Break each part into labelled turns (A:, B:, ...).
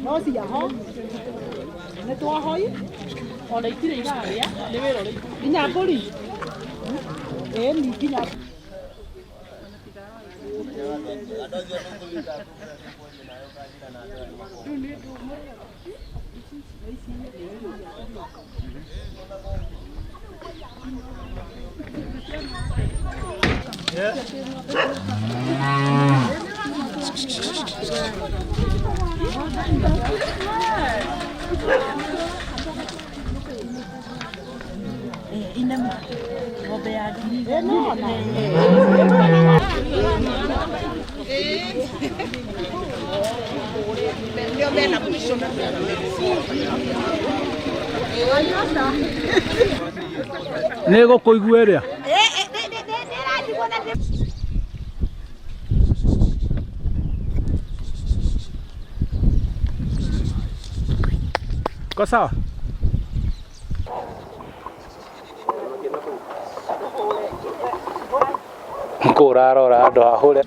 A: No ciaho nĩ twahoi ona itirĩ irarĩa nĩ wĩra ũrĩ nginya mbũri ĩni nginya.
B: Nä gå kå igua ä rä a. Ko sawa? Kå rarora andå hahå re.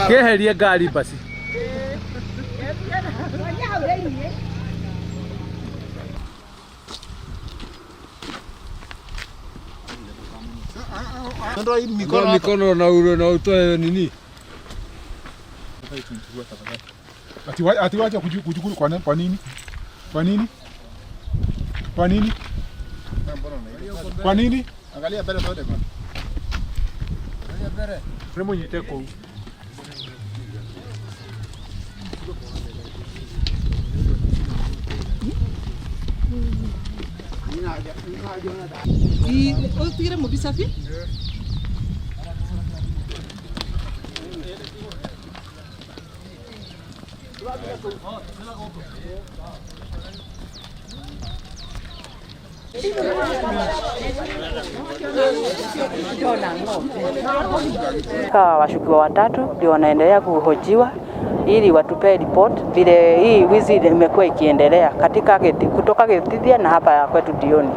B: Keherie ngari basi.
C: Mikono, mikono na ule na utoe nini?
D: Ati wacha kuchukua kwa nini? Kwa nini? Kwa nini? Kwa nini?
E: Angalia mbele zote bwana. Angalia mbele.
D: Remo nyite kou.
A: Ũtigĩre mũbicabi.
F: Washukiwa watatu ndio wanaendelea kuhojiwa ili watupee report vile hii wizi imekuwa ikiendelea katika kutoka Gitithia na hapa kwetu Dioni.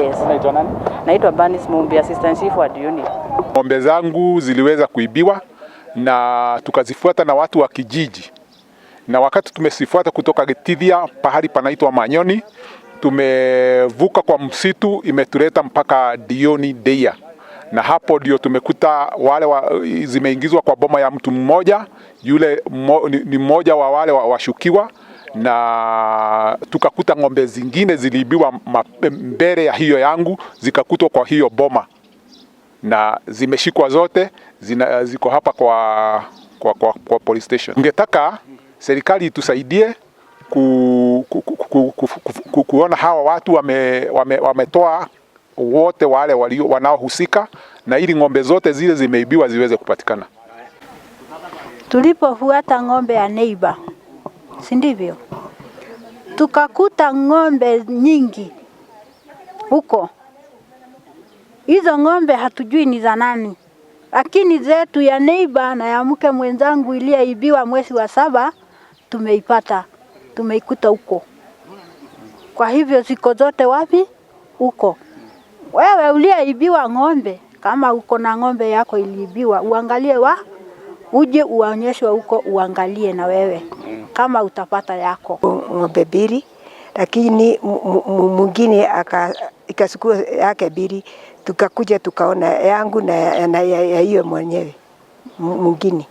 F: Yes.
B: Unaitwa nani?
F: Naitwa Bernice Mumbi, assistant chief wa Dioni.
D: Ng'ombe zangu ziliweza kuibiwa na tukazifuata na watu wa kijiji, na wakati tumezifuata kutoka Gitithia pahali panaitwa Manyoni, tumevuka kwa msitu, imetuleta mpaka Dioni Deia, na hapo ndio tumekuta wale zimeingizwa kwa boma ya mtu mmoja yule ni mmoja wa wale washukiwa, na tukakuta ng'ombe zingine ziliibiwa mbele ya hiyo yangu, zikakutwa kwa hiyo boma na zimeshikwa zote, ziko hapa kwa police station. Ningetaka serikali itusaidie kuona hawa watu wametoa wote wale wanaohusika, na ili ng'ombe zote zile zimeibiwa ziweze kupatikana.
G: Tulipofuata ng'ombe ya neighbor, si ndivyo? Tukakuta ng'ombe nyingi huko. Hizo ng'ombe hatujui ni za nani, lakini zetu ya neighbor na ya mke mwenzangu iliyeibiwa mwezi wa 7 tumeipata, tumeikuta huko. Kwa hivyo ziko zote wapi? Huko. Wewe uliyeibiwa ng'ombe, kama uko na ng'ombe yako iliibiwa, uangalie uje uonyeshwe huko, uangalie na wewe kama utapata yako.
H: Ng'ombe mbili, lakini mwingine ikachukua yake mbili, tukakuja tukaona yangu na ya hiyo mwenyewe mwingine.